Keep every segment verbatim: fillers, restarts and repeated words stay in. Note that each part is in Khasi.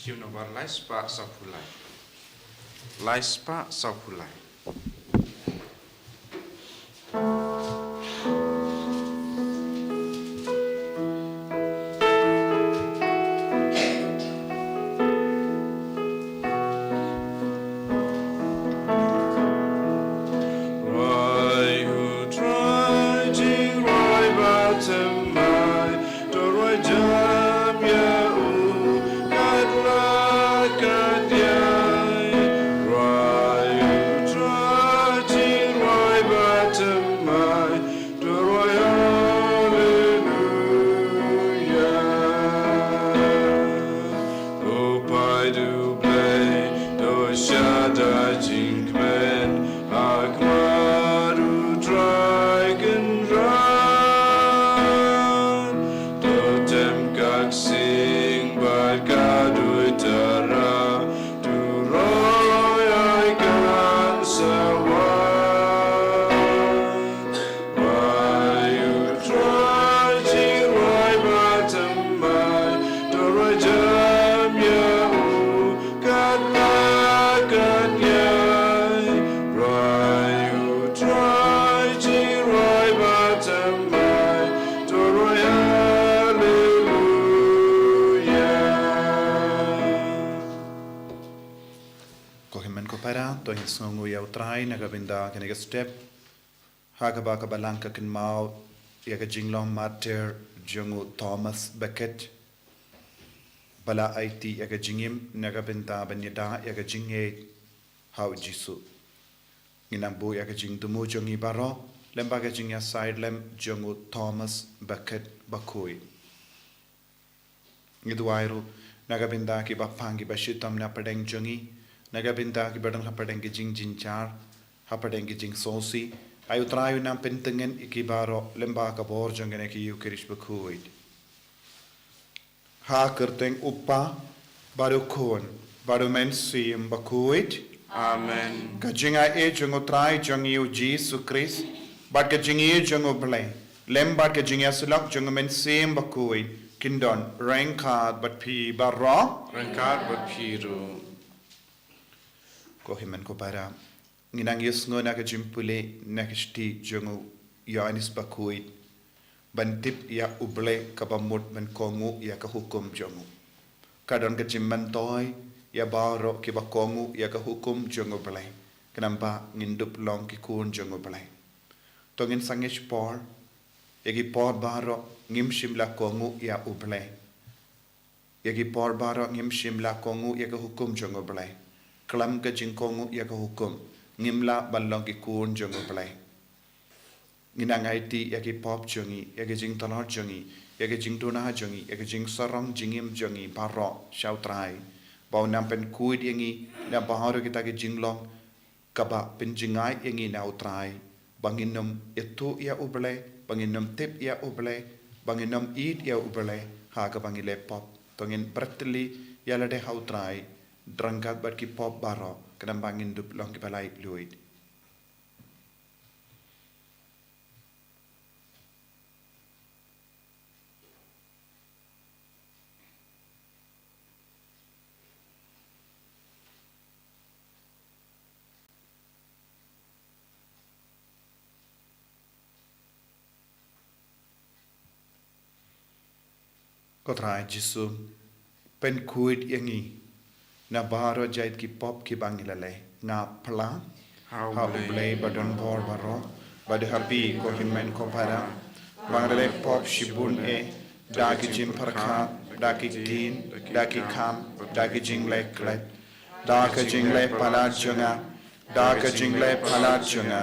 Tune number lai spah sawphew lai. Lai spah sawphew lai. Rwai u trai jingrai ba thymmai, to rwai jam ïa u katba kat ïai. Rwai u trai jingrai ba thymmai, to rwai haleluia. To pynduh Blei, to shah da jingkmen, ha khmat u Trai Kynrad. To tem ka ksing bad ka duitara, to rwai ai kan sa wan. Rwai u trai jingrai ba thymmai, to rwai jam ïa u katba kat ïai. Rwai u trai jingrai ba thymmai, to rwai haleluia. Ko hynmen ko para, to ngin sngewnguh ïa u Trai na ka bynta kane ka step. Ha kaba ka Balang ka kynmaw ïa ka jinglong martir jong u Thomas Becket, ba la aiti ïa ka jingim na ka bynta ban ïada ïa ka jingngeit ha u Jisu. Ngin nang buh ïa ka jingthmu jong ngi baroh lyngba ka jingïasaid lem jong u Thomas Becket bakhuid. Ngi duwai ruh na ka bynta kiba pang kiba shitom na pdeng jong ngi, na ka bynta kiba don ha pdeng ki jingjynjar, ha pdeng ki jingsngewsih. Ai u Trai u nang pyntngen ïa ki baroh lyngba ka bor jong kane ka Eukharist bakhuid. Ha kyrteng u Kpa, bad u Khun, bad u Mynsiem Bakhuid. Amen. Ka jingaiei jong u Trai jong ngi u Jisu Khrist, bad ka jingïeit jong u Blei, lem bad ka jingïasyllok jong u Mynsiem Bakhuid, kin don ryngkat bad phi baroh. Ryngkat bad phi ruh. Ko hynmen ko para, ngin nang ïohsngew na ka jingpule na ka shithi jong u Ïoannis Bakhuid, ban tip ïa u Blei kaba mut ban kohnguh ïa ka hukum jong u. Ka don ka jingmyntoi ïa baroh kiba kohnguh ïa ka hukum jong u Blei, khnang ba ngin dup long ki khun jong u Blei. To ngin sangeh por, ïa ki por baroh ngim shym la kohnguh ïa u Blei. Ïa ki por baroh ngim shym la kohnguh ïa ka hukum jong u Blei. Khlem ka jingkohnguh ïa ka hukum, ngim lah ban long ki khun jong u Blei. Ngin nang aiti ïa ki pop jong ngi, ïa ki jingtlot jong ngi, ïa ki jingduna jong ngi, ïa ki jingsarong jingim jong ngi baroh sha u Trai, ba un nang pynkhuid ïa ngi na baroh kita ki jinglong, kaba pynjngai ïa ngi na u Trai, ba ngin ym ithuh ïa u Blei, ba ngin ym tip ïa u Blei, ba ngin ym ïeit ïa u Blei ha kaba ngi leh pop. To ngin bret tylli ïa lade ha u Trai ryngkat bad ki pop baroh, khnang ba ngin dup long kiba laitluid. Ko Trai Jisu, pynkhuid ïa ngi na baroh jait ki pop kiba ngi la leh. Nga phla ha u Blei ba don bor baroh, bad ha phi ko hynmen ko para, ba nga la leh pop shibun eh, da ki jingpyrkhat, da ki ktien, da ki kam, da ki jingleh klet, da ka jingleh palat jong nga, da ka jingleh palat jong nga,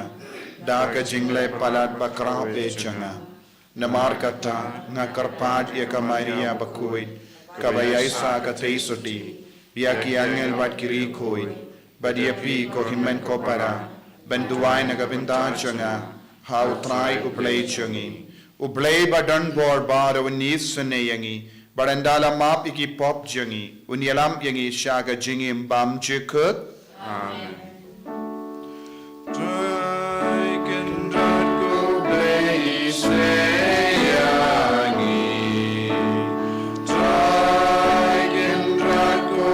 da ka jingleh palat bakhraw eh jong nga. Namar kata nga kyrpad ïa ka Maria bakhuid, kaba ïaisah katei sotti, ïa ki angel bad ki riewkhuid, bad ïa phi ko hynmen ko para, ban duwai na ka bynta jong nga ha u Trai u Blei jong ngi. U Blei ba don bor baroh un isynei ïa ngi, bad ynda la map ïa ki pop jong ngi, un ïalam ïa ngi sha ka jingim bymjukut. Amen. Trai Kynrad ko Blei, isynei ïa ngi. Trai Kynrad ko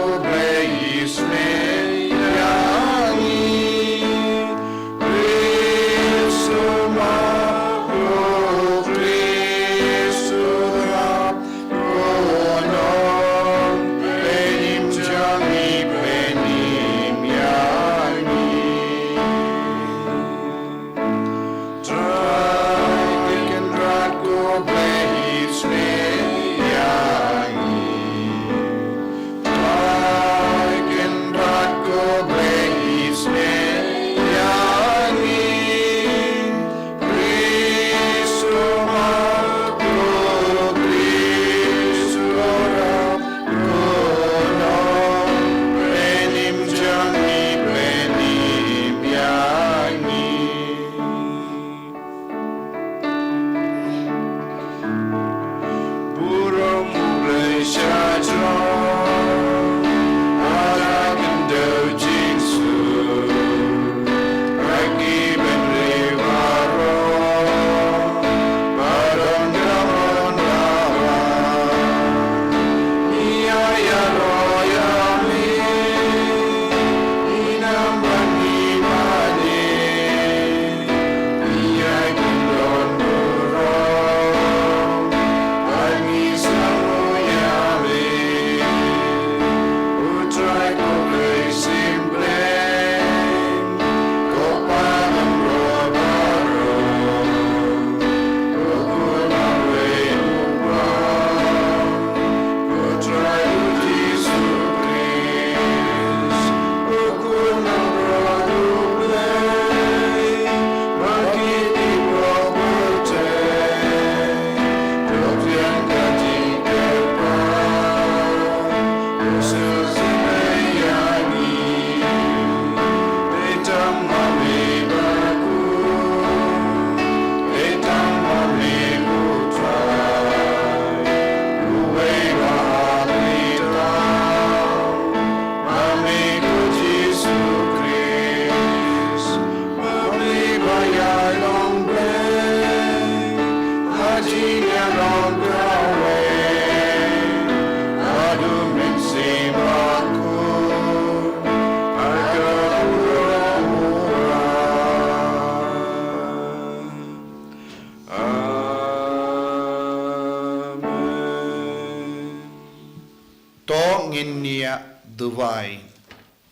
Ngin ïa duwai.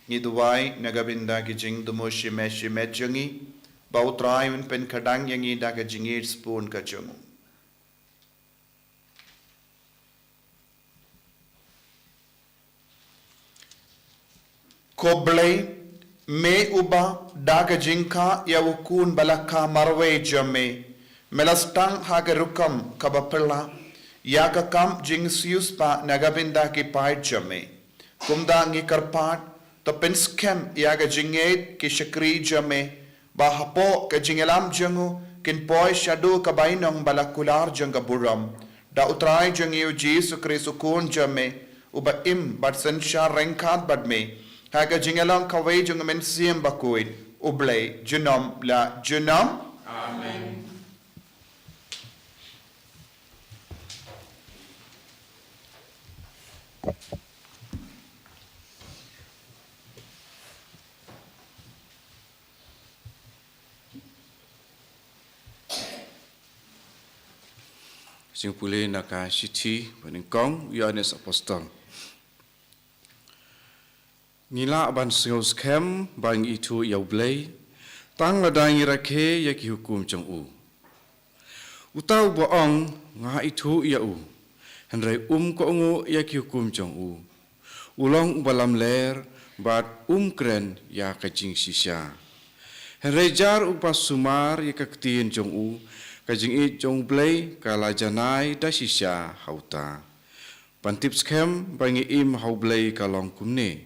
Ngi duwai na ka bynta ki jingthmu shimet shimet jong ngi, ba U Trai un pynkhadang ïa ngi da ka jingïeit sbun ka jong u. Ko Blei, me uba da ka jingkha ïa u Khun ba la kha marwei jong me, me la sdang ha ka rukom kaba phylla ïa ka kam jingsiewspah na ka bynta ki paid jong me. Kumta ngi kyrpad, to pynskhem ïa ka jingïeit ki shakri jong me, ba hapoh ka jingïalam jong u kin poi shaduh ka bainong ba la kular jong ka burom. Da U Trai jong ngi U Jisu Khrist U Khun jong me, uba im bad synshar ryngkat bad me ha ka jingïalong kawei jong U Mynsiem Bakhuid, U Blei junom la junom. Amen. Jingpule na ka shithi banyngkong u Ïoannis Apostol. Ngi lah ban sngewskhem ba ngi ithuh ïa U Blei tang lada ngi rakhe ïa ki hukum jong u. Uta uba ong, nga ithuh ïa u, hynrei um kohnguh ïa ki hukum jong u, u long uba lamler bad um kren ïa ka jingshisha. Hynrei jar uba sumar ïa ka ktien jong u, ka jingïeit jong U Blei ka la janai da shisha ha uta. Ban tip skhem ba ngi im ha U Blei ka long kumne: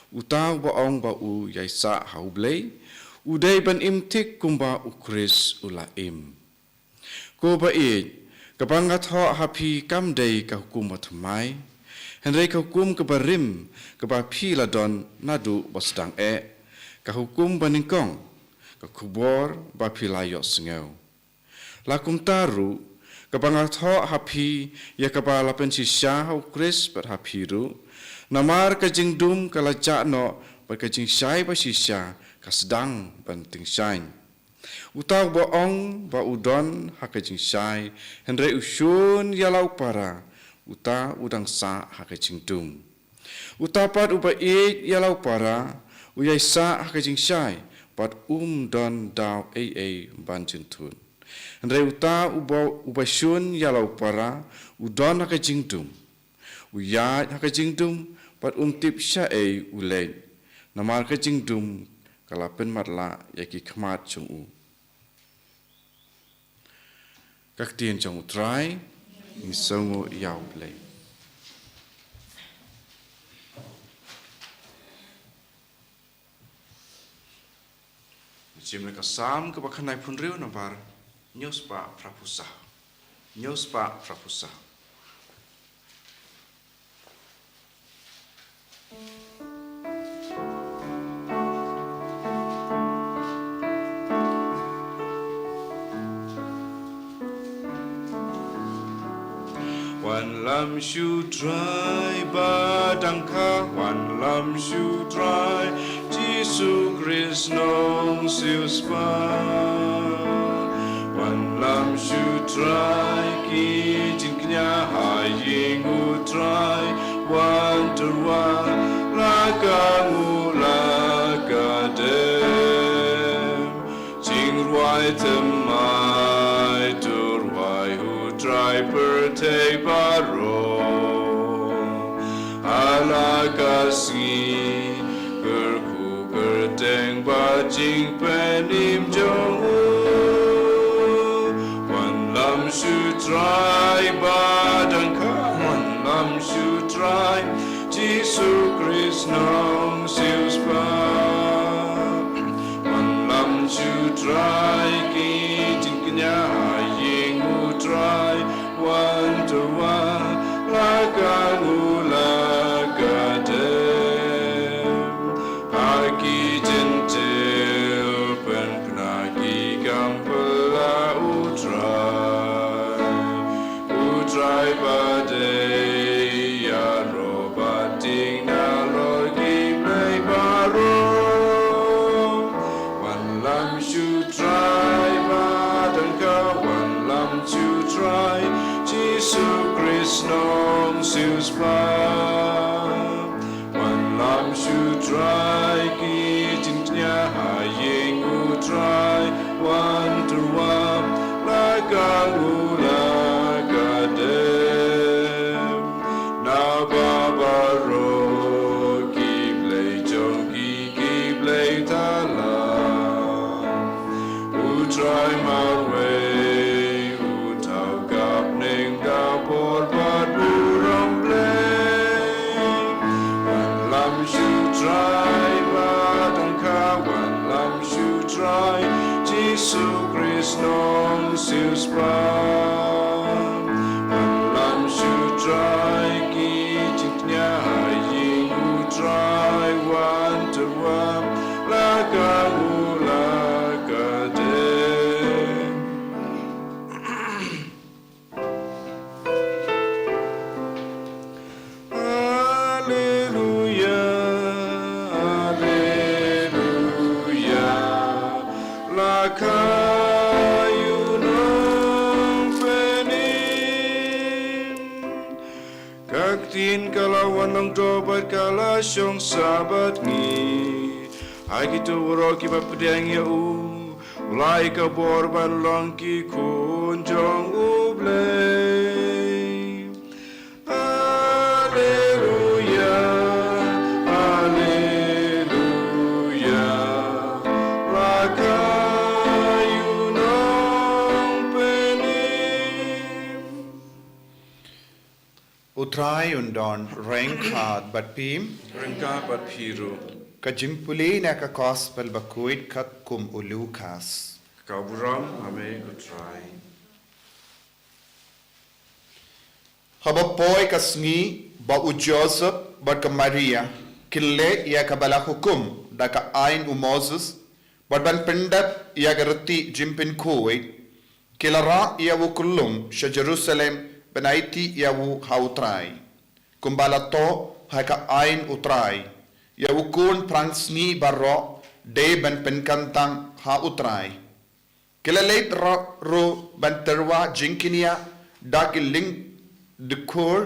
uta uba ong ba u ïaisah ha U Blei, u dei ban im thik kumba U Khrist u la im. Ko ba ïeit, kaba nga thoh ha phi kam dei ka hukum bathymmai, hynrei ka hukum kaba rim kaba phi la don naduh ba sdang eh, ka hukum banyngkong, ka khubor ba phi la ïohsngew. La kumta ruh, kaba nga thoh ha phi ïa kaba la pynshisha ha U Khrist bad ha phi ruh, namar ka jingdum ka la jah noh bad ka jingshai bashisha ka sdang ban tyngshaiñ. Uta uba ong ba u don ha ka jingshai, hynrei u shun ïa la u para, uta u dang sah ha ka jingdum. Uta pat uba ïeit ïa la u para, u ïaisah ha ka jingshai, bad um don daw ei ei ban jynthut. Hynrei uta uba, uba shun ïa la u para, u don ha ka jingdum. U ïaid ha ka jingdum, bad um tip shaei u leit, namar ka jingdum ka la pynmatlah ïa ki khmat jong u. Ka ktien jong U Trai. Ngi sngewnguh ïa U Blei. Shim na ka Salm kaba khyndaiphew hynriew, nambar hynñiewspah phraphew saw. Hynñiewspah phraphew saw. Wanlam sha U Trai ba dang kha, wanlam sha U Trai Jisu Khrist Nongsiewspah. Wanlam sha U Trai ki jingkñia ha ïing U Trai, wan tyrwa la ka nguh la ka dem. Jingrwai thymmai tyrwa ïa U Trai pyrthei baroh. Ha la ka sngi kyrkhu kyrteng bad jingpynim jong u. Wanlam sha U Trai ba dang kha, wanlam sha U Trai Jisu Khrist Nongsiewspah. Wanlam sha U Trai ki jingkñia ha ïing U Trai, wan tyrwa la ka nguh la ka dem. Ha ki jentil pynpna ki kam phylla U Trai. U Trai ba dei ïaroh bad tieng nalor ki blei baroh. Wanlam sha U Trai ba dang kha, wanlam sha U Trai Jisu Khrist Nongsiewspah. Trai, ki jingtñia ha ïing U Trai, wan to wam la ka u la ka dem. Naba baroh ki blei jong ki, ki blei thala. U Trai marwei, u thaw khapneng, ka bor bad burom Blei. Wanlam sha U Trai, ba dang kha wanlam sha U Trai, Jisu Khrist Nongsiewspah. Wanlam sha U Trai, ki jingtñia ha ïing U Trai, wan to wam la ka u la ka dem. Alleluia, alleluia, la ka u Nongpynim. Ka ktien ka la wan long doh bad ka la shong sah bad ngi. Ha kito baroh kiba pdiang ïa u, u la ai ka bor ban long ki khun jong U Blei. Alleluia, alleluia, la ka u Nongpynim. U Trai un don ryngkat bad phi. Ryngkat bad phi ruh. Ka jingpule na ka Gospel bakhuid katkum u Lukas. Ka burom ha me ko Trai. Haba poi ka sngi ba u Joseph bad ka Maria kin leh ïa kaba la hukum da ka aiñ u Moses, bad ban pyndep ïa ka riti jingpynkhuid, ki la rah ïa u khyllung sha Jerusalem ban aiti ïa u ha U Trai. Kumba la thoh ha ka aiñ U Trai, ïa u khun phrangsngi baroh dei ban pynkyntang ha U Trai. Ki la leit ruh ban tyrwa jingkñia da ki lyngdkhur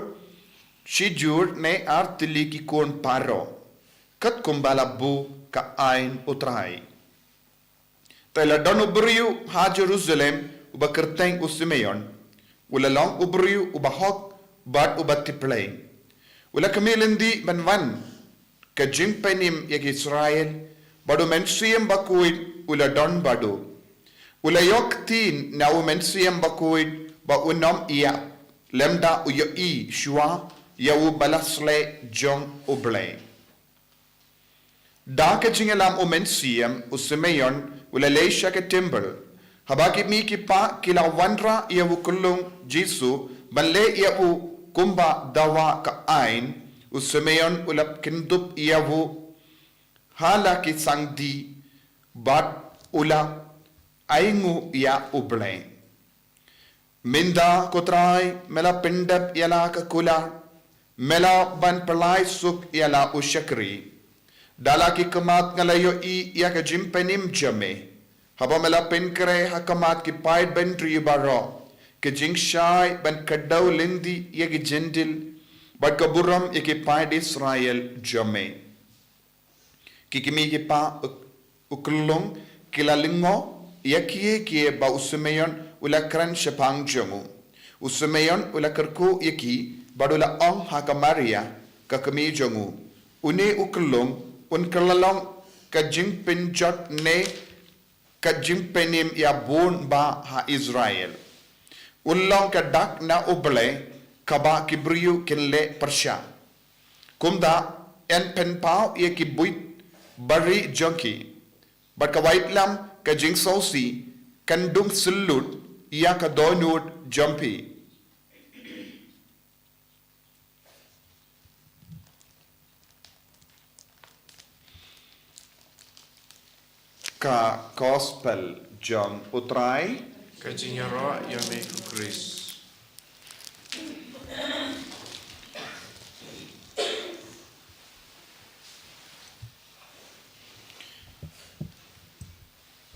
shijur ne ar tylli ki khun baroh, katkum ba la buh ka aiñ U Trai. Te la don u briew ha Jerusalem uba kyrteng u Simeon, u la long u briew uba hok bad uba tip Blei. U la khmih lynti ban wan ka jingpynim ïa ki Israel, bad u Mynsiem Bakhuid u la don bad u. U la ïoh ktien na u Mynsiem Bakhuid ba un ym ïap lymda u ïohi shuwa ïa u ba la sleh jong U Blei. Da ka jingïalam u Mynsiem, u Simeon u la leit sha ka templ. Haba ki kmie ki kpa ki la wanrah ïa u khyllung Jisu ban leh ïa u kumba dawa ka aiñ, u Simeon u la kyndup ïa u ha la ki sangdie bad u la ainguh ïa U Blei. Mynta ko Trai, me la pyndep ïa la ka kular, me la ban pyllait suk ïa la u shakri. Da la ki khmat nga la ïohi ïa ka jingpynim jong me, haba me la pynkhreh ha khmat ki paid bynriew baroh ka jingshai ban kdew lynti ïa ki Jentil, bad ka burom ïa ki paid Israel jong me. Ki kmie ki kpa u, u khyllung ki la lyngngoh ïa kiei kiei ba u Simeon u la kren shaphang jong u. U Simeon u la kyrkhu ïa ki bad u la ong ha ka Maria ka kmie jong u, une u khyllung un kylla long ka jingpynjot ne ka jingpynim ïa bun bah ha Israel. Un long ka dak na U Blei kaba ki briew kin leh pyrshah. Kumta yn pynpaw ïa ki buit bari jong ki, bad ka waitlam ka jingsngewsih kan dung syllut ïa ka dohnud jong phi. Ka Gospel jong U Trai. Ka jingïaroh ïa me ko Khrist.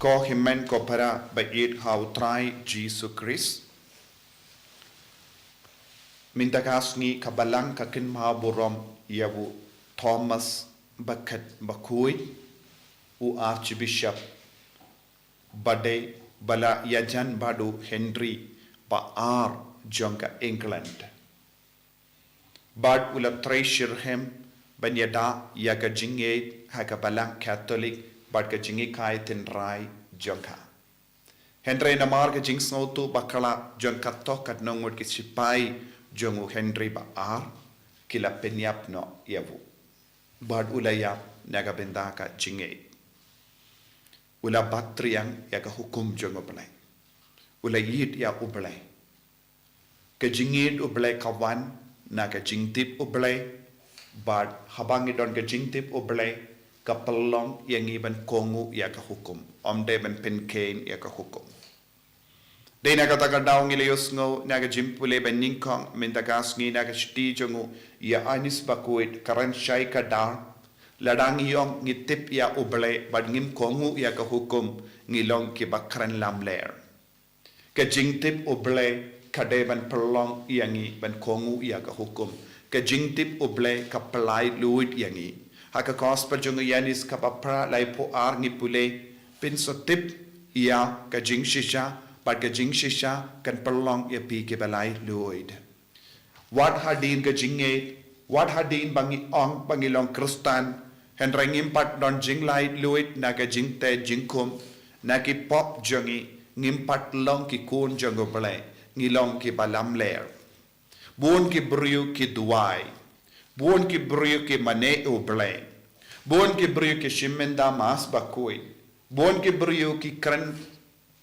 Ko hynmen ko para ba ïeit ha U Trai Jisu Khrist. Mynta ka sngi ka Balang ka kynmaw burom ïa u Thomas bakhat bakhuid, u Archbishop ba dei ba la ïajan bad u Henry ba ar jong ka England. Bad u la trei shitrhem ban ïada ïa ka jingngeit ha ka Balang Katholik bad ka jinghikai tynrai jong ka. Hynrei namar ka jingsngewthuh bakla jong katto katne ngut ki sipai jong u Henry ba ar, ki la pynïap noh ïa u. Bad u la ïap na ka bynta ka jingngeit. U la bat triang ïa ka hukum jong U Blei. U la ïeit ïa U Blei. Ka jingïeit U Blei ka wan na ka jingtip U Blei, bad haba ngi don ka jingtip U Blei, ka pynlong ïa ngi ban kohnguh ïa ka hukum, ym dei ban pynkheiñ ïa ka hukum. Dei na kata ka daw ngi la ïohsngew na ka jingpule ba nyngkong mynta ka sngi na ka shithi jong u Ïoannis Bakhuid, kren shai ka dar, lada ngi ong ngi tip ïa U Blei bad ngim kohnguh ïa ka hukum, ngi long kiba kren lamler. Ka jingtip U Blei ka dei ban pynlong ïa ngi ban kohnguh ïa ka hukum. Ka jingtip U Blei ka pyllait luid ïa ngi. Ha ka Gospel jong u Ïoannis kaba phra, laiphew ar ngi pule, phin sa tip ïa ka jingshisha, bad ka jingshisha kan pynlong ïa phi kiba lait luid. Wat hadien ka jingngeit, wat hadien ba ngi ong ba ngi long Khristan, hynrei ngim pat don jinglait luid na ka jingtei jingkhum, na ki pop jong ngi, ngim pat long ki khun jong U Blei, ngi long kiba lamler. Bun ki briew ki duwai. Bun ki briew ki mane U Blei. Bun ki briew ki shim mynta Mass Bakhuid. Bun ki briew ki kren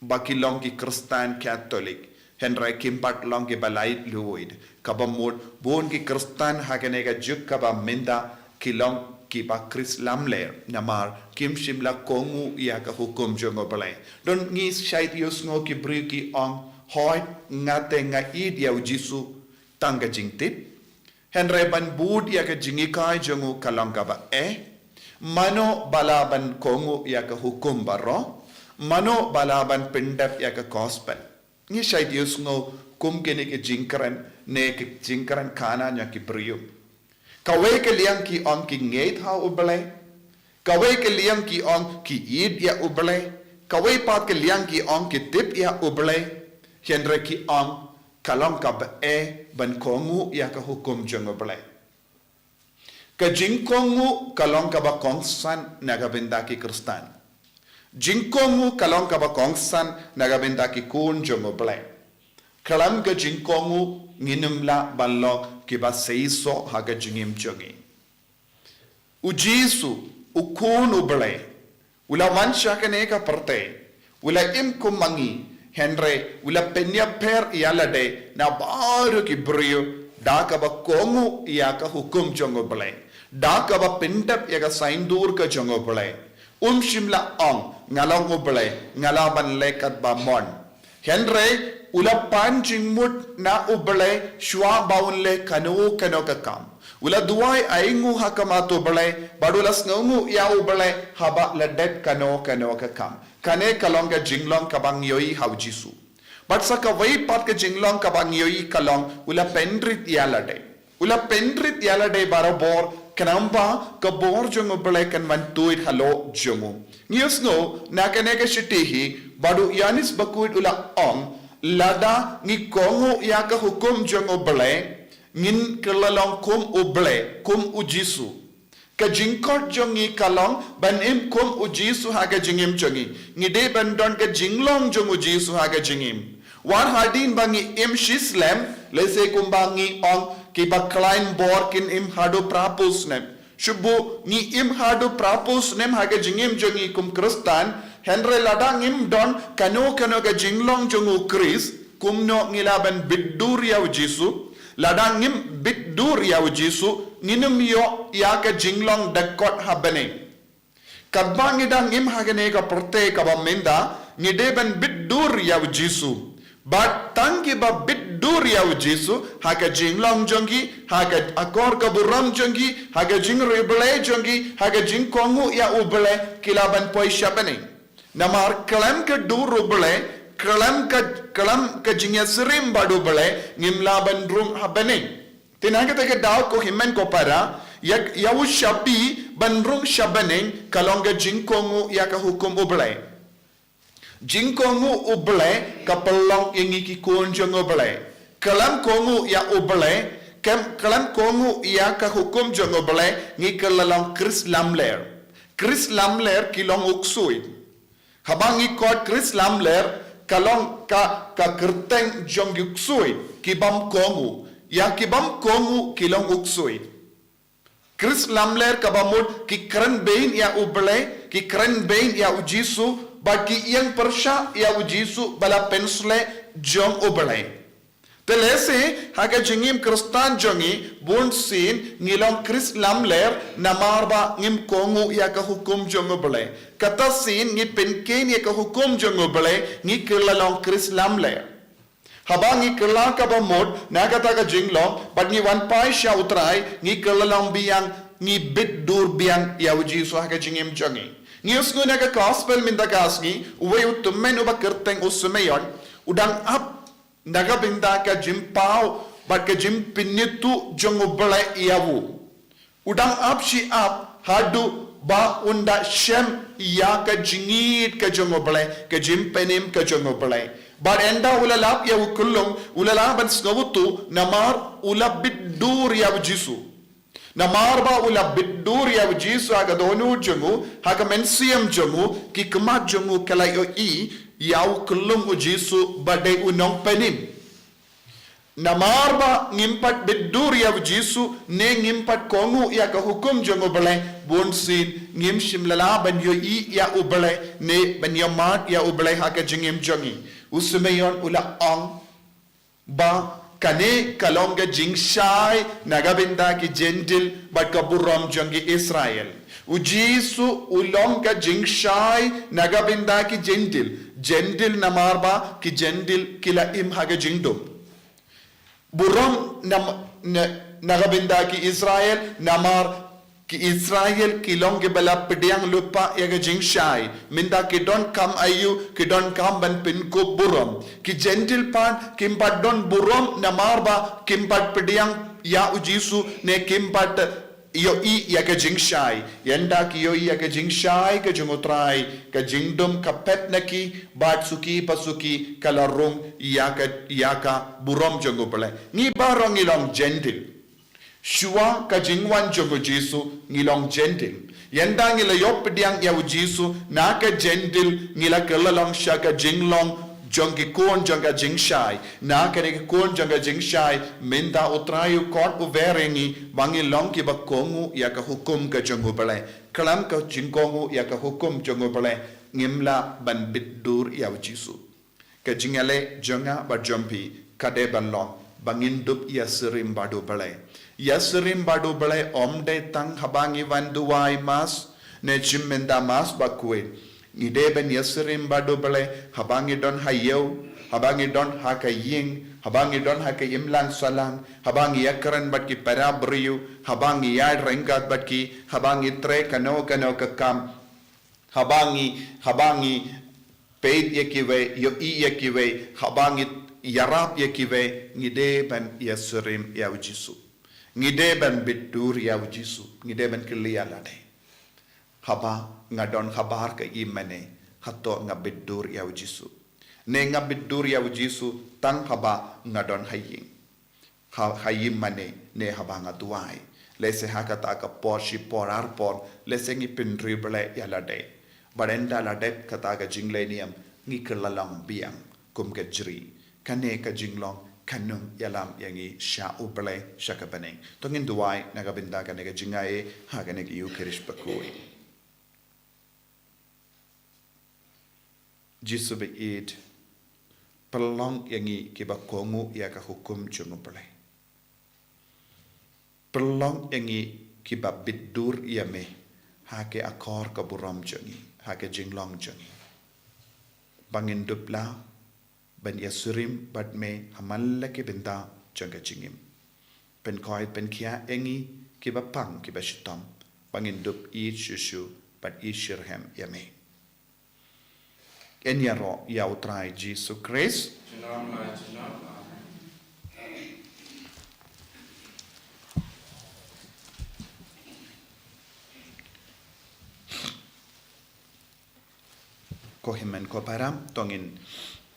ba ki long ki Khristan Katholik, hynrei kim pat long kiba lait luid. Kaba mut, bun ki Khristan ha kane ka juk kaba mynta ki long kiba Khrist lamler, namar kim shym la kohnguh ïa ka hukum jong U Blei. Don ngi shait ïohsngew ki briew ki ong, hooid, nga te nga ïeit ïa u Jisu tang ka jingtip. Hynrei ban bud ïa ka jinghikai jong u ka long kaba eh. Mano ba lah ban kohnguh ïa ka hukum baroh? Mano ba lah ban pyndep ïa ka Gospel? Ngi shait ïohsngew kum kine ki jingkren, ne ki jingkren khana na ki briew. Kawei ka liang ki ong ki ngeit ha U Blei. Kawei ka liang ki ong ki ïeit ïa U Blei. Kawei pat ka liang ki ong ki tip ïa U Blei. Hynrei ki ong ka long kaba eh ban kohnguh ïa ka hukum jong U Blei. Ka jingkohnguh ka long kaba kongsan na ka bynta ki Khristan. Jingkohnguh ka long kaba kongsan na ka bynta ki khun jong U Blei. Khlem ka jingkohnguh ngin ym lah ban long kiba seisoh ha ka jingim jong ngi. U Jisu, u Khun U Blei, u la wan sha kane ka pyrthei, u la im kum ma ngi, hynrei u la pynïapher ïa lade na baroh ki briew, da kaba kohnguh ïa ka hukum jong U Blei, da kaba pyndep ïa ka saiñdur ka jong U Blei. Um shym la ong, nga long U Blei, nga lah ban leh katba mon. Hynrei u la pan jingmut na U Blei shuwa ba un leh kano kano ka kam. U la duwai ainguh ha khmat U Blei, bad u la sngewnguh ïa U Blei haba la dep kano kano ka kam. Kane ka long ka jinglong kaba ngi ïohi ha u Jisu. Bad sa kawei pat ka jinglong kaba ngi ïohi ka long, u la pynrit ïa lade. U la pynrit ïa lade barabor, khnang ba ka bor jong U Blei kan wan tuid halor jong u. Ngi ïohsngew na kane ka shithi hi, bad u Ïoannis Bakhuid u la ong, lada ngi kohnguh ïa ka hukum jong U Blei, ngin kylla long kum U Blei, kum u Jisu. Ka jingkhot jong ngi ka long ban im kum u Jisu ha ka jingim jong ngi. Ngi dei ban don ka jinglong jong u Jisu ha ka jingim. Wat hadien ba ngi im shi snem, lehse kumba ngi ong kiba khlaiñ bor kin im haduh phraphew snem. Shu buh ngi im haduh phraphew snem ha ka jingim jong ngi kum Khristan, hynrei lada ngim don kano kano ka jinglong jong u Khrist, kumno ngi lah ban bit dur ïa u Jisu? Lada ngim bit dur ïa u Jisu, ngin ym ïoh ïa ka jinglong dkhot ha bneng. Katba ngi dang im ha kane ka pyrthei kaba mynta, ngi dei ban bit dur ïa u Jisu. Bad tang kiba bit dur ïa u Jisu, ha ka jinglong jong ki, ha ka akor ka burom jong ki, ha ka jingriewblei jong ki, ha ka jingkohnguh ïa U Blei, ki lah ban poi sha bneng. Namar khlem ka dur U Blei, khlem ka, khlem ka jingïasyriem bad U Blei, ngim lah ban rung ha bneng. Te na kata ka daw ko hynmen ko para, ïa, ïa u shabi Ban rung sha bneng ka long ka jingkohnguh ïa ka hukum U Blei. Jingkohnguh U Blei ka pynlong ïa ngi ki khun jong U Blei. Khlem kohnguh ïa U Blei, khlem, khlem kohnguh ïa ka hukum jong U Blei, ngi kylla long Khrist lamler. Khrist lamler ki long u ksuid. Haba ngi khot Khrist lamler, ka long ka, ka kyrteng jong u ksuid, ki bym kohnguh. Ïa ki bym kohnguh ki long u ksuid. Khrist lamler kaba mut ki kren bein ïa U Blei, ki kren bein ïa U Jisu, bad ki ïeng pyrshah ïa U Jisu ba la pynsleh jong U Blei. Te lehse ha ka jingim Khristan jong ngi, bunsien ngi long Khrist lamler namar ba ngim kohnguh ïa ka hukum jong U Blei. Kata sien ngi pynkheiñ ïa ka hukum jong U Blei, ngi kylla long Khrist lamler. Haba ngi kylla kaba mut na kata ka jinglong, bad ngi wan phai sha U Trai, ngi kylla long biang, ngi bit dur biang ïa U Jisu ha ka jingim jong ngi. Ngi ïohsngew na ka gospel mynta ka sngi, uwei u tymmen uba kyrteng u Simeon, u dang ap na ka bynta ka jingpaw bad ka jingpynithuh jong U Blei ïa u. U dang ap shi ap haduh ba un da shem ïa ka jingïeit ka jong U Blei, ka jingpynim ka jong U Blei. Bad ynda u la lap ïa u khyllung, u la lah ban sngewthuh namar u la bit dur ïa U Jisu. Namar ba u la bit dur ïa U Jisu ha ka dohnud jong u, ha ka mynsiem jong u, ki khmat jong u ka la ïohi ïa u khyllung U Jisu ba dei u nongpynim. Namar ba ngim pat bit dur ïa U Jisu, ne ngim pat kohnguh ïa ka hukum jong U Blei, bunsien ngim shym la lah ban ïohi ïa U Blei, ne ban ïamad ïa U Blei ha ka jingim jong ngi. U Simeon u la ong ba kane ka long ka jingshai na ka bynta ki Jentil bad ka burom jong ki Israel. U Jisu u long ka jingshai na ka bynta ki Jentil. Jentil namar ba ki Jentil ki la im ha ka jingdum. Burom nam-, na, na ka bynta ki Israel, namar ki Israel ki long kiba la pdiang lypa ïa ka jingshai. Mynta ki donkam aïu, ki donkam ban pynkup burom. Ki Jentil pat kim pat don burom namar ba kim pat pdiang ïa U Jisu ne kim pat ïohi ïa ka jingshai. Ynda ki ïohi ïa ka jingshai ka jong U Trai, ka jingdum ka phet na ki, bad suki pa suki ka la rung ïa ka, ïa ka burom jong U Blei. Ngi baroh ngi long Jentil. Shuwa ka jingwan jong U Jisu ngi long Jentil. Ynda ngi la ïoh pdiang ïa U Jisu na ka Jentil, ngi la kylla long sha ka jinglong jong ki khun jong ka jingshai. Na kane ki khun jong ka jingshai, mynta U Trai u khot u wer ïa ngi ba ngin long kiba kohnguh ïa ka hukum ka jong U Blei. Khlem ka jingkohnguh ïa ka hukum jong U Blei, ngim lah ban bit dur ïa U Jisu. Ka jingïaleh jong nga bad jong phi ka dei ban long ba ngin dup ïasyriem bad U Blei. Ïasyriem bad U Blei ym dei tang haba ngi wan duwai Mass ne shim mynta Mass bakhuid. Ngi dei ban ïasyriem bad U Blei haba ngi don ha ïew, haba ngi don ha ka ïing, haba ngi don ha ka imlang sahlang, haba ngi ïakren bad ki para briew, haba ngi ïaid ryngkat bad ki, haba ngi trei kano kano ka kam, haba ngi, haba ngi peit ïa kiwei, ïohi ïa kiwei, haba ngi ïarap ïa kiwei, ngi dei ban ïasyriem ïa U Jisu. Ngi dei ban bit dur ïa U Jisu. Ngi dei ban kylli ïa lade, haba nga don habar ka imane, hato nga bit dur ïa U Jisu? Ne nga bit dur ïa U Jisu tang haba nga don ha ïing, ha, ha imane, ne haba nga duwai? Lehse ha kata ka por, shi por, ar por, lehse ngi pynriewblei ïa lade. Bad ynda la dep kata ka jingleh niam, ngi kylla long biang kum ka jri. Kane ka jinglong kan ym ïalam ïa ngi sha U Blei, sha ka bneng. To ngin duwai na ka bynta kane ka jingai ha kane ka Ïukharist bakhuid. Jisu baieit, pynlong ïa ngi kiba kohnguh ïa ka hukum jong U Blei. Pynlong ïa ngi kiba bit dur ïa me ha ki akor ka burom jong ngi, ha ka jinglong jong ngi, ba ngin dup lah ban ïasyriem bad me ha man la ki bynta jong ka jingim. Pynkhuid pynkhiah ïa ngi kiba pang kiba shitom, ba ngin dup ïeit shuh shuh bad ïeit shitrhem ïa me. Yn ïaroh ïa U Trai Jisu Khrist. Junom la junom. Amen. Ko hynmen ko para, to ngin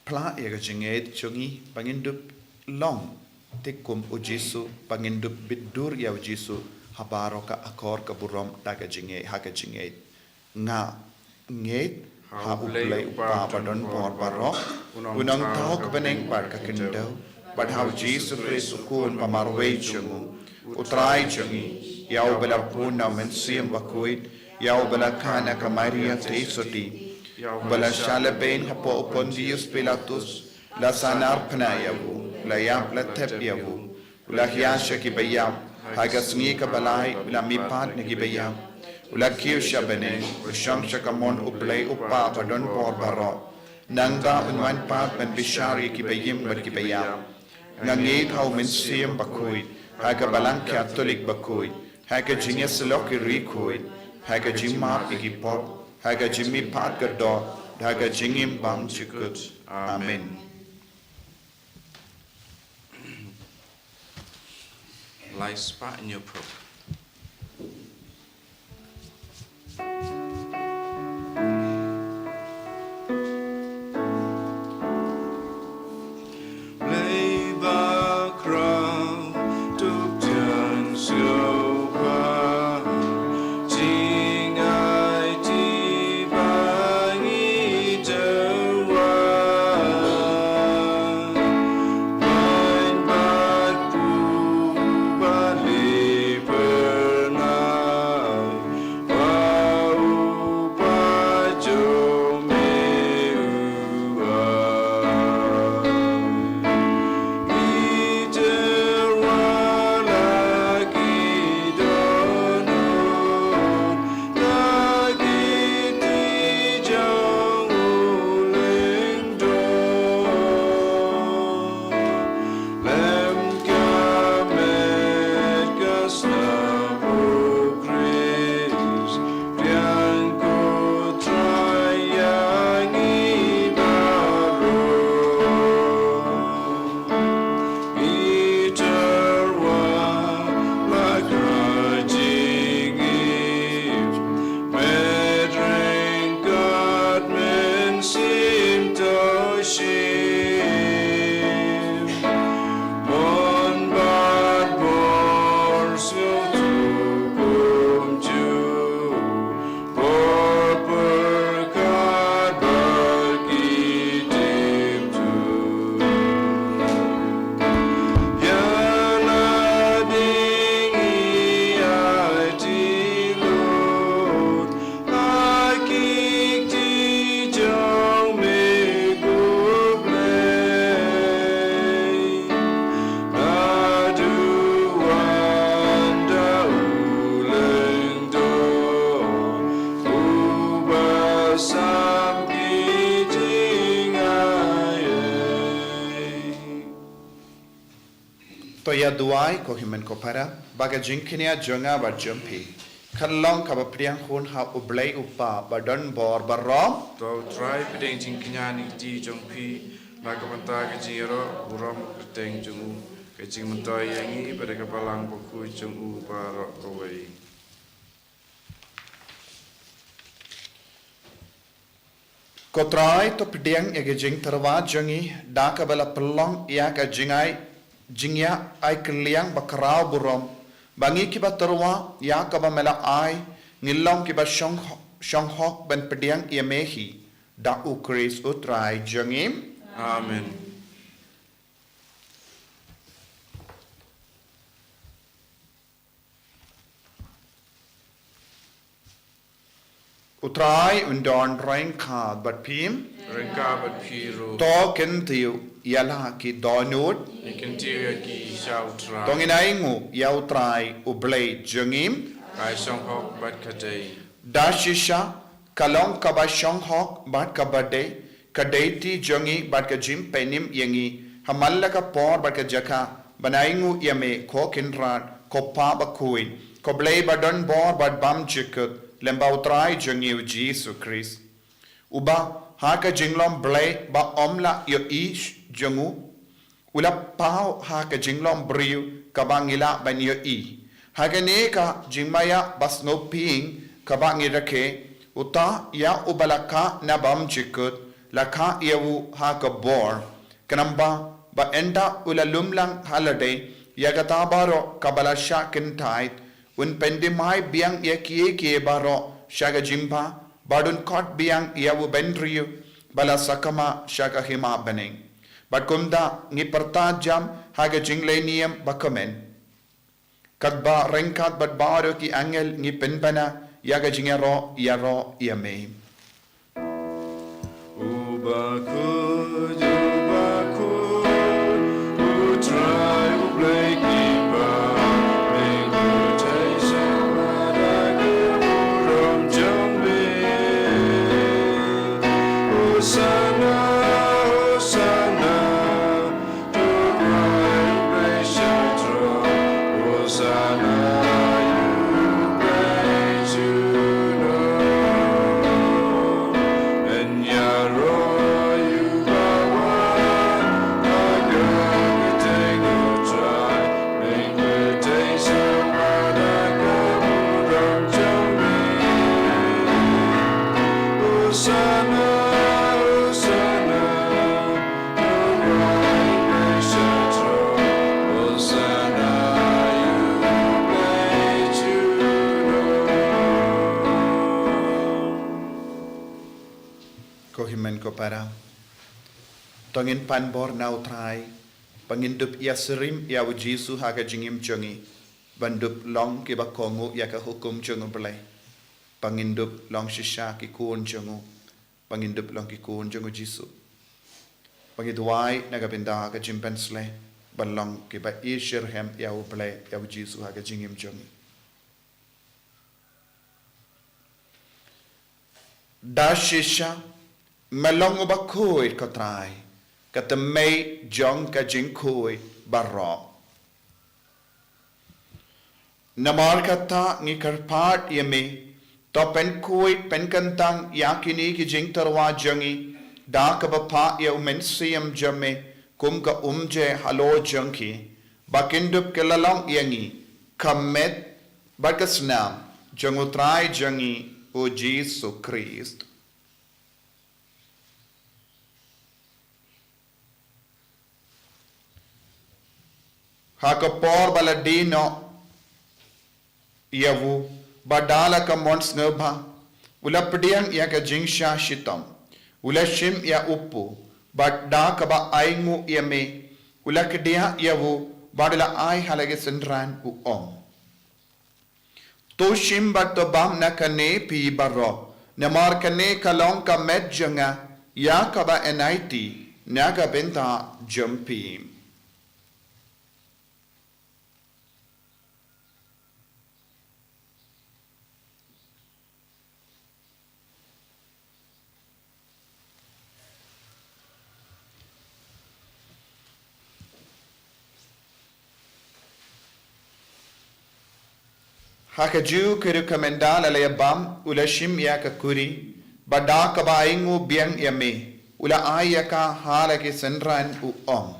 phla ïa ka jingngeit jong ngi ba ngin dup long thik kum u Jisu, ba ngin dup bit dur ïa u Jisu ha baroh ka akor ka burom da ka jingngeit, ha ka jingngeit. Nga ngeit ha U Blei U Kpa ba don bor baroh, U Nongthaw ka bneng bad ka khyndew, bad ha u Jisu Khrist u Khun ba marwei jong u, U Trai jong ngi, ïa uba la bun na u Mynsiem Bakhuid, ïa uba la khang na ka Maria Theisotti, uba la shah lehbeiñ hapoh u Pontius Pilatus, la sahnarphna ïa u, la ïap la thep ïa u, u la hiar sha kiba ïap, ha ka sngi kaba lai u la mihpat na kiba ïap, u la kiew sha bneng, u shong sha kamon U Blei U Kpa ba don bor baroh. Nangta un wan pat ban bishar ïa kiba im bad kiba ïap. Nga ngeit ha u Mynsiem Bakhuid, ha ka Balang Katholik bakhuid, ha ka jingïasyllok ïa ki riewkhuid, ha ka jingmap ïa ki pop, ha ka jingmihpat ka doh, ha ka jingim bymjukut. Amen. Lai spah hynñiew phew. Blei ba khraw, to pdiang sngewbha, jingaiti ba ngi tyrwa. Ban bad u ba li pyrnai, ba u ba jong me u ai. Ngi tyrwa la ki dohnud, la ki kti jong u lyngdoh. Lem ka met ka snam u Khrist, pdiang ko Trai ïa ngi baroh. Ngi tyrwa la ka jingim, met ryngkat mynsiem to shim. Mon bad bor sngewthuh kumjuh, bor pyrkhat bad ki jingthoh. Ïa lade ngi aiti lut ha ki kti jong me ko Blei. Naduh wan da u Lyngdoh, uba sam ki jingai ei. To ïa duwai ko hynmen ko para, ba ka jingkñia jong nga bad jong phi kan long kaba pdiang hun ha U Blei U Kpa ba don bor baroh. To U Trai pdiang jingkñia na ki kti jong phi, na ka bynta ka jingïaroh burom kyrteng jong u, ka jingmyntoi ïa ngi bad ka Balang Bakhuid jong u baroh kawei. Ko Trai, to pdiang ïa ka jingtyrwa jong ngi da kaba la pynlong ïa ka jingai, jingïa ai kylliang ba khraw burom, ba ngi kiba tyrwa ïa kaba me la ai, ngin long kiba shong, shong hok ban pdiang ïa me hi, da U Khrist U Trai jong ngi. Amen. U Trai un don ryngkat bad phi. Ryngkat bad phi ruh. To kyntiew ïa la ki dohnud. Ngi kyntiew ïa ki sha U Trai. To ngin ainguh ïa U Trai U Blei jong ngi. Ka shong hok bad ka dei. Da shisha ka long kaba shong hok bad kaba dei, ka dei kti jong ngi bad ka jingpynim ïa ngi ha man la ka por bad ka jaka, ban ainguh ïa me ko Kynrad, ko Pa Bakhuid, ko Blei ba don bor bad bymjukut, lem bad U Trai jong ngi U Jisu Khrist. Uba ha ka jinglong Blei ba ym lah ïohi jong u, u la paw ha ka jinglong briew kaba ngi lah ban ïohi. Ha kane ka jingmaïa ba sngewbha kaba ngi rakhe, Uta ïa uba la kah na bymjukut, la kah ïa u ha ka bor. Khnang ba, ba ynda u la lum lang ha lade, ïa kata baroh kaba la shah kyntait, un pyndem biang ïa kiei kiei baroh sha ka jingbha, bad un khot biang ïa u bynriew ba la sakma sha ka hima bneng. Bad kumta ngi pyrta jam ha ka jingleh niam ba kmen. Katba ryngkat bad baroh ki angel ngi pynbna ïa ka jingïaroh ïaroh ïa me. U bakhuid, u bakhuid, u Trai u Blei ki bamyntoi, sa bad ha ka burom jong me. Hosana, Hosana. Ko hynmen ko para, to ngin pan bor na U Trai, ba ngin dup ïasyriem ïa U Jisu ha ka jingim jong ngi, ban dup long kiba kohnguh ïa ka hukum jong U Blei, ba ngin dup long shisha ki khun jong u, ba ngin dup long ki khun jong U Jisu. Ba ngi duwai na ka bynta ka jingpynsleh, ban long kiba isyriem ïa U Blei, ïa U Jisu ha ka jingim jong ngi. Da shisha, me long uba khuid ko Trai, ka tymmen jong ka jingkhuid baroh. Namar kata ngi kyrpad ïa me, to pynkhuid pynkyntang ïa kine ki jingtyrwa jong ngi, da kaba phah ïa U Mynsiem jong me, kum ka umjer halor jong ki, ba kin dup ki la long ïa ngi, ka met, bad ka snam, jong U Trai jong ngi, U Jisu Khrist. Ha ka por ba la die noh ïa u, bad da la ka mon sngewbha, u la pdiang ïa ka jingshah shitom, u la shim ïa u pu, bad da kaba ainguh ïa me, u la kdiah ïa u, bad u la ai ha la ki synran u ong. To shim bad to bam na kane phi baroh, namar kane ka long ka met jong nga, ïa kaba yn aiti, na ka bynta jong phi. Ha kajuh ka rukom ynda la ïa bam, u la shim ïa ka kuri, bad da kaba ainguh biang ïa me, u la ai ïa ka ha la ki synran u ong.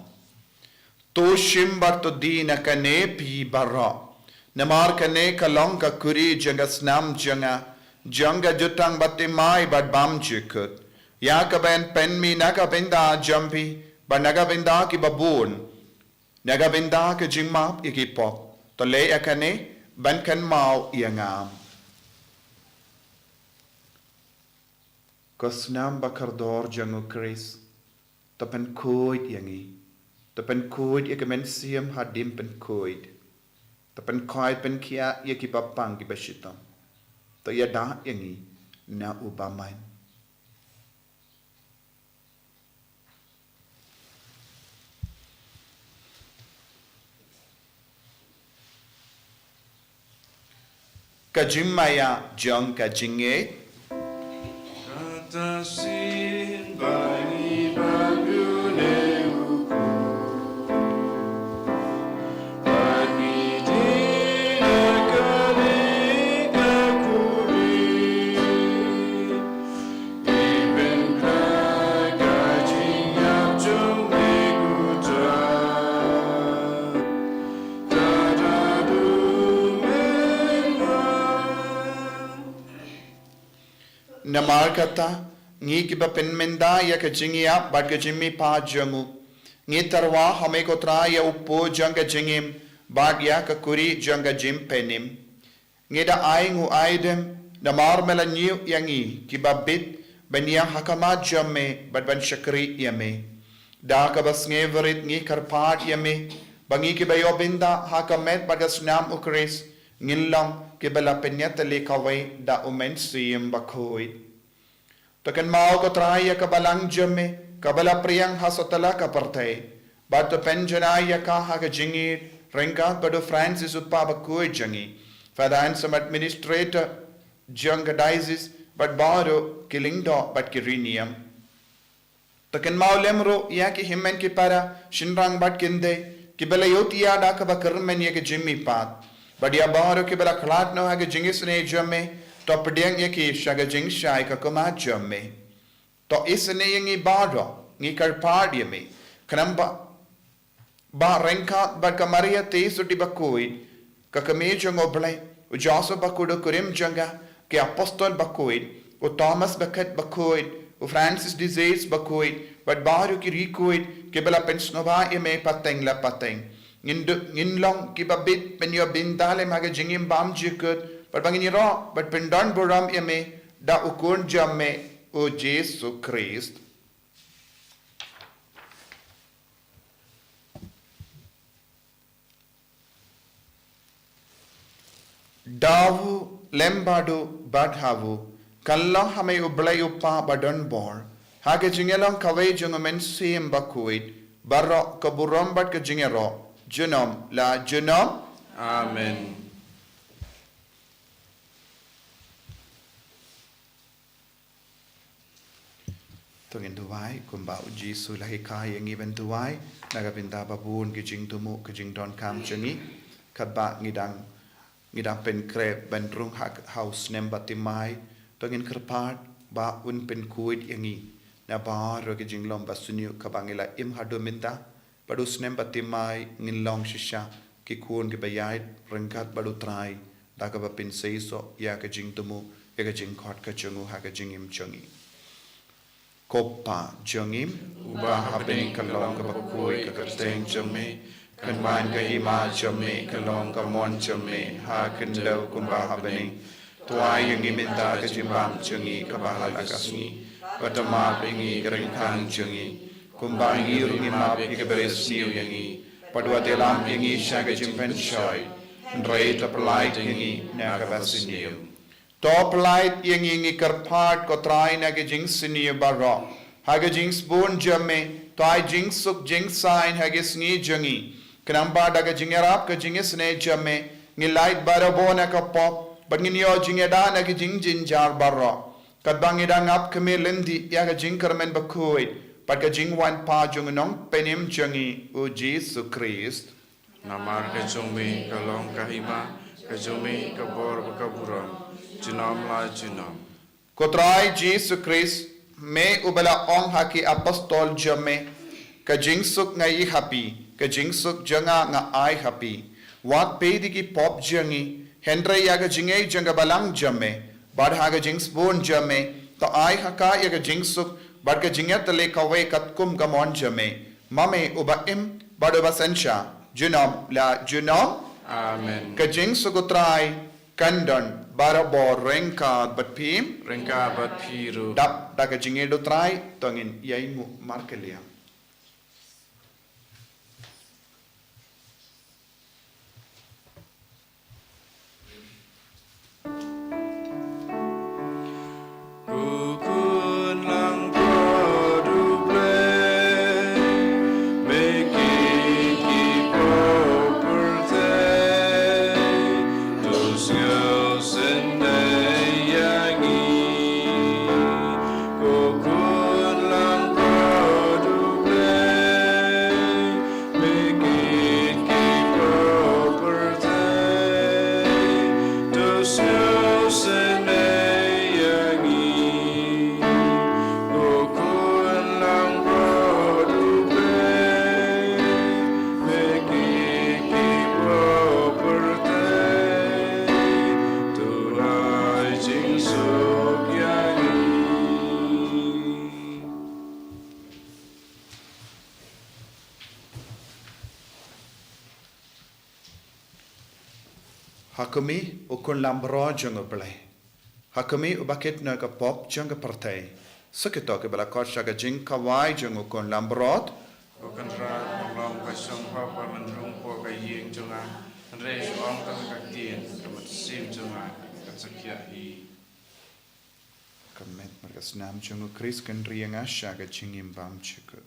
To shim bad to die na kane phi baroh. Namar kane ka long ka kuri jong ka snam jong nga, jong ka jutang bathymmai bad bymjukut. Ïa kaba yn pynmih na ka bynta jong phi, bad na ka bynta kiba bun. Na ka bynta ka jingmap ïa ki pop. To leh ïa kane, ban kynmaw ïa nga. Ko snam ba kordor jong U Khrist, to pynkhuid ïa ngi. To pynkhuid ïa ka mynsiem hadien pynkhuid. To pynkhuid pynkhiah ïa ki bapang ki bashitom. To ïada ïa ngi na u bymman. Ka jingmaïa jong ka jingngeit. Kata sien ba ngi bam ïa une u khuid. Ba ngi die na kane ka kuri. Namar kata, ngi kiba pynmynta ïa ka jingïap bad ka jingmihpat jong u, ngi tyrwa ha me ko Trai ïa u po jong ka jingim bad ïa ka kuri jong ka jingpynim. Ngi da ai nguaidem, namar me la ñiew ïa ngi kiba bit ban ïeng ha khmat jong me bad ban shakri ïa me. Da kaba sngewrit ngi kyrpad ïa me ba ngi kiba ïoh bynta ha ka met bad ka snam u Khrist ngin long kiba la pynïatylli kawei da u Mynsiem Bakhuid. To kynmaw ko Trai ïa ka balang jong me kaba la pdiang ha satlak ka pyrthei, bad to pynjanai ïa ka ha ka jingïeit ryngkat bad u Francis u Papa Bakhuid jong ngi, Father Anselm, Administrator jong ka Diocese, bad baroh ki lyngdoh bad ki riewniam. To kynmaw lem ruh ïa ki hynmen ki para, shynrang bad kynthei kiba la ïohthiah da kaba kyrmen ïa ka jingmihpat, bad ïa baroh kiba la khlad noh ha ka jingisynei jong me, to pdiang ïa ki sha ka jingshai ka khmat jong me. To isynei ïa ngi baroh, ngi kyrpad ïa me, khnang ba ba ryngkat bad ka Maria Theisotti Bakhuid, ka Kmie jong U Blei, u Joseph Bakhuid u kurim jong ka, ki Apostol Bakhuid, u Thomas Becket Bakhuid, u Francis de Sales Bakhuid, bad baroh ki riewkhuid kiba la pynsngewbha ïa me pateng la pateng, ngin du-, ngin long kiba bit ban ïoh bynta lem ha ka jingim bymjukut, bad ba ngin ïaroh bad pyndon burom ïa me da u Khun jong me, u Jisu Khrist. Da u lem bad u bad ha u, kan long ha me U Blei U Kpa badonbor, ha ka jingïalong kawei jong U Mynsiem Bakhuid, baroh ka burom bad ka jingïaroh junom la junom. Amen. To ngin duwai kumba u Jisu u la hikai ïa ngi ban duwai na ka bynta ba bun ki jingthmu, ki jingdonkam jong ngi. Katba ngi dang, ngi dang pynkhreh ban rung ha, ha u snem baptismal, to ngin kyrpad ba un pynkhuid ïa ngi na baroh ki jinglong ba sniew kaba ngi la im haduh mynta. Bad u snem baptismal ngin long shisha ki khun kiba ïaid ryngkat bad u Trai da kaba pynseisoh ïa ka jingthmu, ïa ka jingkhot ka jong u ha ka jingim jong ngi. Ko Pa jong ngi uba ha bneng, ka long kaba khuid ka kyrteng jong me, kan wan ka hima jong me, ka long ka mon jong me ha khyndew kumba ha bneng. To ai ïa ngi mynta ka jingbam jong ngi kaba ha la ka sngi, bad to map ïa ngi ki ryngkang jong ngi, kumba ngi ruh ngi map ïa kiba riewsniew ïa ngi, bad wat ïalam ïa ngi sha ka jingpynshoi, hynrei to pyllait ïa ngi na kaba sniew. To pyllait ïa ngi, ngi kyrpad ko Trai, na ki jingsniew baroh. Ha ka jingsbun jong me, to ai jingsuk jingsaiñ ha ki sngi jong ngi, khnang ba da ka jingïarap ka jingisynei jong me, ngin lait barabor na ka pop, bad ngin ïoh jingïada na ki jingjynjar baroh, katba ngi dang ap khmih lynti ïa ka jingkyrmen bakhuid bad ka jingwan pat jong u Nongpynim jong ngi, u Jisu Khrist. Namar ka jong me ka long ka hima, ka jong me ka bor bad ka burom, junom la junom. Ko Trai Jisu Khrist, me uba la ong ha ki apostol jong me, ka jingsuk nga ïoh ha phi, ka jingsuk jong nga nga ai ha phi. Wat peit ïa ki pop jong ngi, hynrei ïa ka jingngeit jong ka balang jong me, bad ha ka jingsbun jong me, to ai ha ka ïa ka jingsuk bad ka jingïatylli kawei katkum ka mon jong me. Ma me uba im bad uba synshar junom la junom. Amen. Ka jingsuk u Trai kan don barabor ryngkat bad phi. Ryngkat bad phi ruh. Dap da ka jingïeit u Trai, to ngin ïainguh markylliang. Ha kumne, u khun lambrot jong U Blei. Ha kumne, uba kit na ka pop jong ka pyrthei. Sa kito kiba la khot sha ka jingkhawai jong u khun lambrot. Ko Kynrad, ym long ba shong hok ba men rung hapoh ka ïing jong nga. Hynrei shu ong tang ka ktien, ka mynsiem jong nga kan sa khiah hi. Ka met bad ka snam jong U Khrist kan ri ïa nga sha ka jingim bymjukut.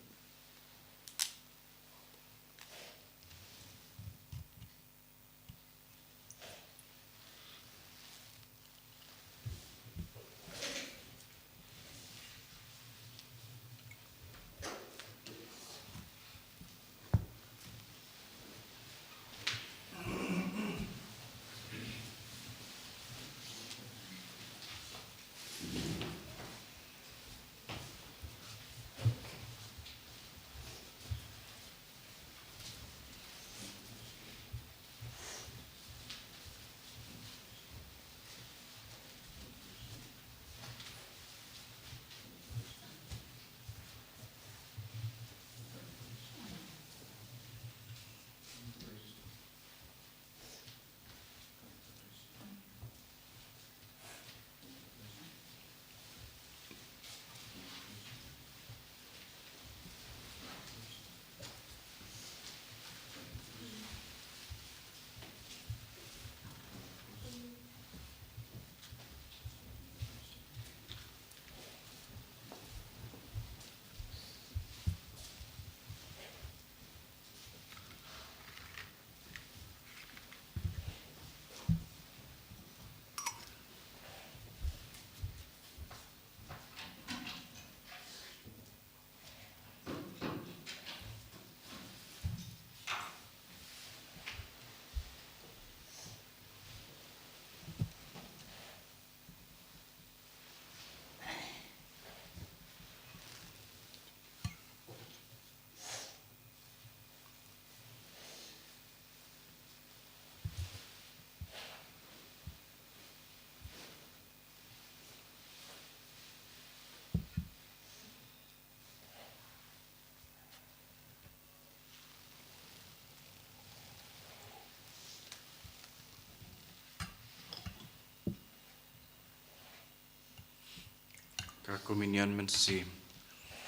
Ka Komunion Mynsiem.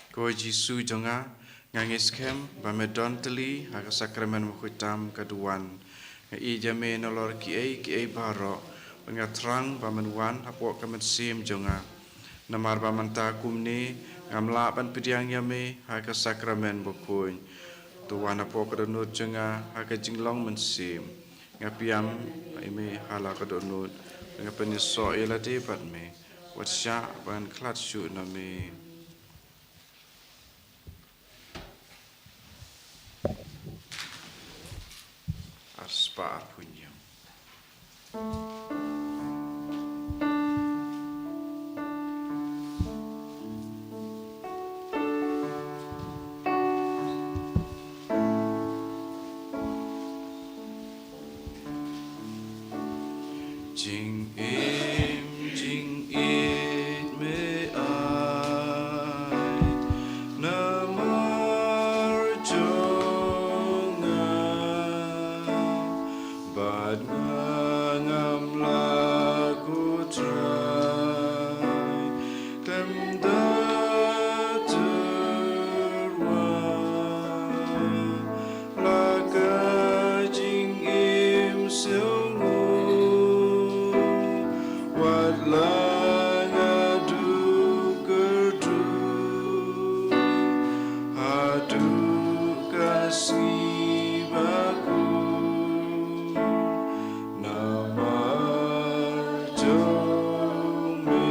Ko Jisu jong nga, nga ngeit skhem ba me don tylli ha ka sakramen bakhuid tam ka duwan. Nga ïeit ïa me nalor kiei kiei baroh, bad nga thrang ba men wan hapoh ka mynsiem jong nga. Namar ba mynta kumne ngam lah ban pdiang ïa me ha ka sakramen bakhuid. To wan hapoh ka dohnud jong nga ha ka jinglong mynsiem. Nga pdiang ïa me ha la ka dohnud, nga pynïasoh ïa lade bad me. Wat shah ban khlad shuh na me. Ar spah ar phew hynñiew. Jingim jingïeit me ai namar jong nga, bad nga ngam lah, ko Trai, khlem da tyrwa la ka jingim sngewnguh, wat la nga duh kyrduh haduh ka sngi bakhuid namar jong me.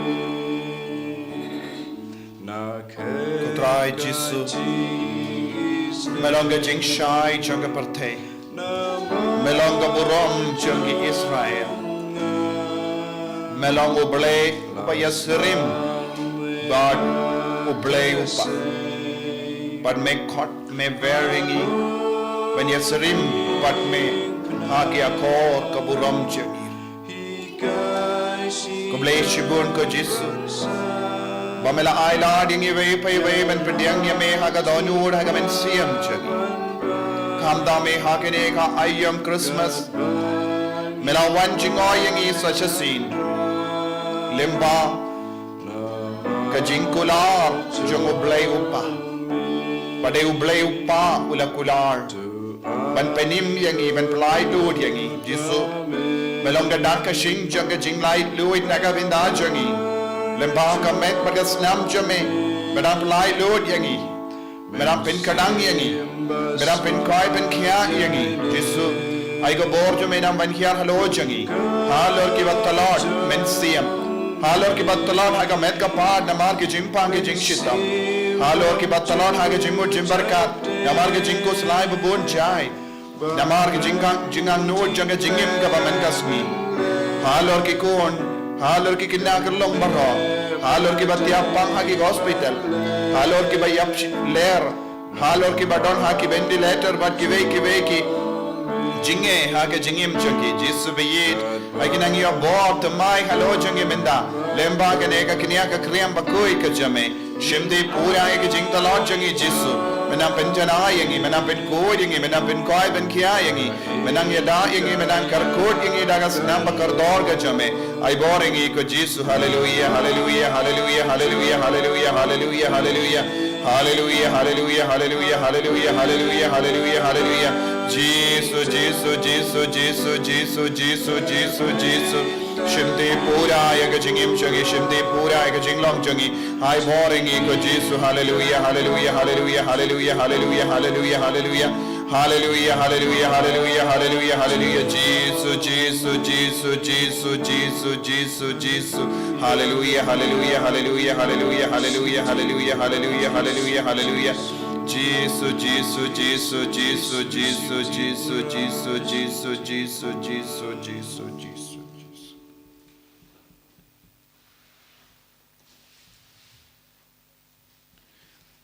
Ko Trai Jisu, me long ka jingshai jong ka pyrthei. Me long ka burom jong ki Israel. Me long U Blei uba ïasyriem bad U Blei u Kpa. Bad me khot, me wer ïa ngi ban ïasyriem bad me ha ki akor ka burom jong ngi. Khublei shibun ko Jisu ba me la ai lad ïa ngi iwei pa iwei ban pdiang ïa me ha ka dohnud ha ka mynsiem jong ngi. Khamtam me ha kane ka aïom Christmas, Me la wan jingoi ïa ngi sa shisien lyngba ka jingkular jong U Blei U Kpa. Ba dei U Blei U Kpa u la kular ban pynim ïa ngi, ban pyllait lut ïa ngi. Jisu, me long da dak ka shing jong ka jinglaitluid na ka bynta jong ngi. Lyngba ka met bad ka snam jong me, me dang pyllait lut ïa ngi. Me dang pynkdang ïa ngi. Me dang pynkoit pynkhiah ïa ngi. Jisu, ai ka bor jong me nang ban hiar halor jong ngi. Halor kiba tlot mynsiem. Halor kiba tlot ha ka met ka phad namar ki jingpang ki jingshitom. Halor kiba tlot ha ka jingmut jingbarkat namar ki jingkhuslai babun jai. Namar ki jingkang, jingangnud jong ka jingim kaba man ka sngi. Halor ki khun, halor ki khynnah khyllung baroh, halor kiba tiap pang ha ki hospital, halor kiba ïap shi-, ler, halor kiba don ha ki ventilator bad kiwei kiwei ki jingeh ha ka jingim jong ki. Jisu ba ïeit, ai ki nang ïoh bor thymmai halor jong ngi mynta. Lyngba kane ka kñia ka kriam bakhuid ka jong me. Shim dei pura ïa ka jingtlot jong ngi Jisu. Me nang pynjanai ïa ngi, me nang pynkhuid ïa ngi, me nang pynkoit pynkhiah ïa ngi. Me nang ïada ïa ngi, me nang kyrkhu ïa ngi da ka snam ba kordor ka jong me. Ai bor ïa ngi ko Jisu. Haleluia, haleluia, haleluia, haleluia, haleluia, haleluia, haleluia. Haleluia, haleluia, haleluia, haleluia, haleluia, haleluia, haleluia. Jisu, Jisu, Jisu, Jisu, Jisu, Jisu, Jisu, Jisu. Shim dei pura ïa ka jingim jong ngi, shim dei pura ïa ka jinglong jong ngi. Ai bor ïa ngi ko Jisu. Haleluia, haleluia, haleluia, haleluia, haleluia, haleluia, haleluia. Haleluia, haleluia, haleluia, haleluia, haleluia. Jisu, Jisu, Jisu, Jisu, Jisu, Jisu. Haleluia, haleluia, haleluia, haleluia, haleluia, haleluia, haleluia, haleluia, haleluia. Jisu, Jisu, Jisu, Jisu, Jisu, Jisu, Jisu, Jisu, Jisu, Jisu, Jisu, Jisu.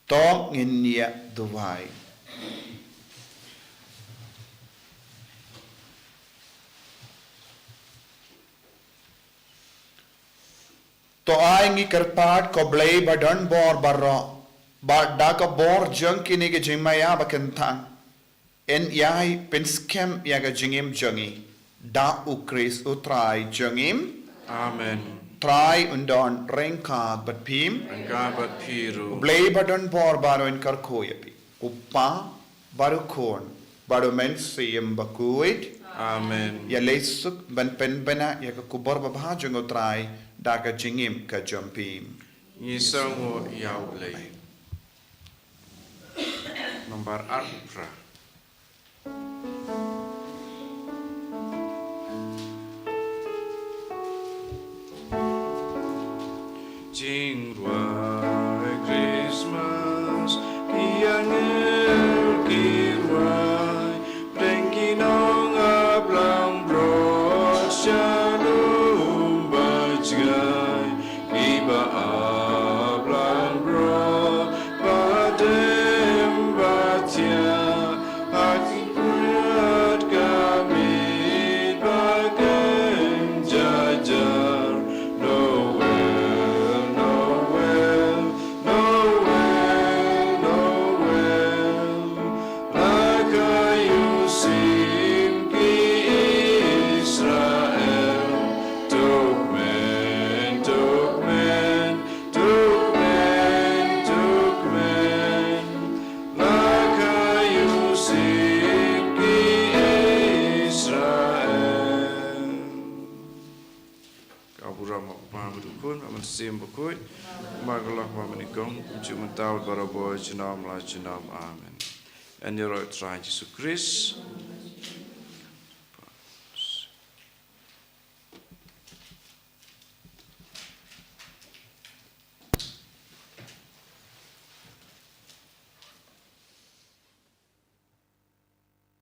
To ngin ïa duwai. To ai ngi kyrpad ko Blei ba don bor baroh, ba da ka bor jong kine ki jingmaïa ba kynthang, yn ïai pynskhem ïa ka jingim jong ngi da U Khrist U Trai jong ngi. Amen. Trai un don ryngkat bad phi. Ryngkat bad phi ruh. U Blei ba don bor baroh un kyrkhu ïa phi. U Kpa, bad U Khun, bad U Mynsiem Bakhuid. Amen. Ïaleh suk ban pynbna ïa ka khubor babha jong U Trai da ka jingim ka jong phi. Ngi sngewnguh ïa U Blei. Nambar arphew phra. Jingrwai Christmas, ki angel ki rwai, pdeng ki nong aplang brot sha lum bajngai. Kiba aplang brot ba dem ba thiah, ha ki pyrthei ka miet ba kem jajar. Noel, Noel, Noel, Noel. La ka ïohsngew ki Israel, to kmen, to kmen, to kmen, to kmen. La ka ïohsngew ki Israel. Ka burom ha U Kpa bad U Khun bad U Mynsiem Bakhuid, kumba ka long ha kaba nyngkong, kumjuh mynta bad barabor, junom la junom. Amen. Yn ïaroh ïa U Trai Jisu Khrist.